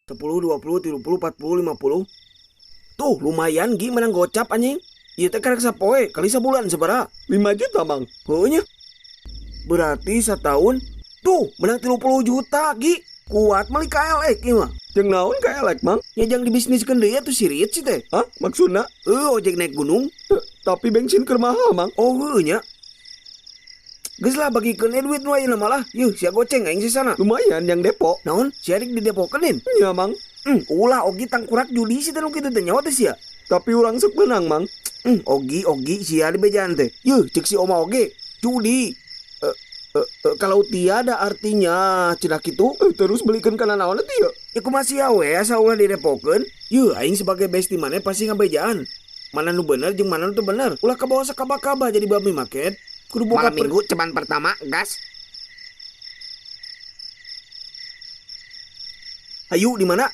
10, 20, 30, 40, 50. Tuh lumayan, Gi, menang gocap anjing. Ieu teh karek sapoe kali sabulan sabaraha? 5 juta, Mang. Heuh nya. Berarti setahun tuh menang 30 juta, Gi. Kuat meuli KLX ieu mah. Jeung naon KLX, Mang? Ya jang dibisniskeun deui atuh sirit sih teh. Hah? Maksudna? Ojek naik gunung. Tapi bensin keur mahal, Mang. Oh heuh nya. Geus lah, bagikeun duit nu ayeuna malah. Yeuh, sia goceng aing sisana. Lumayan yang depo. Naon? Sia rek didepokeun? Nya, Mang. Ulah Ogi, tangkurak judi sih teh nu kitu teh, nyawa teh sia. Tapi urang sok menang, Mang. Ogi, Ogi sia di bejaan teh. Yeuh, cek si Oma oge judi. Kalau tiada artinya cenah kitu. Terus belikeun kana naon atuh ieu? Ya kumaha sia we, asal ulah didepokeun. Yeuh, aing sebagai bestie maneh pasti ngabejaan. Mana nu bener jeung mana nu teu bener. Ulah kabawa sakaba-kaba jadi babi market. Kudu boga Malam Minggu ceban pertama gas. Hayu di mana?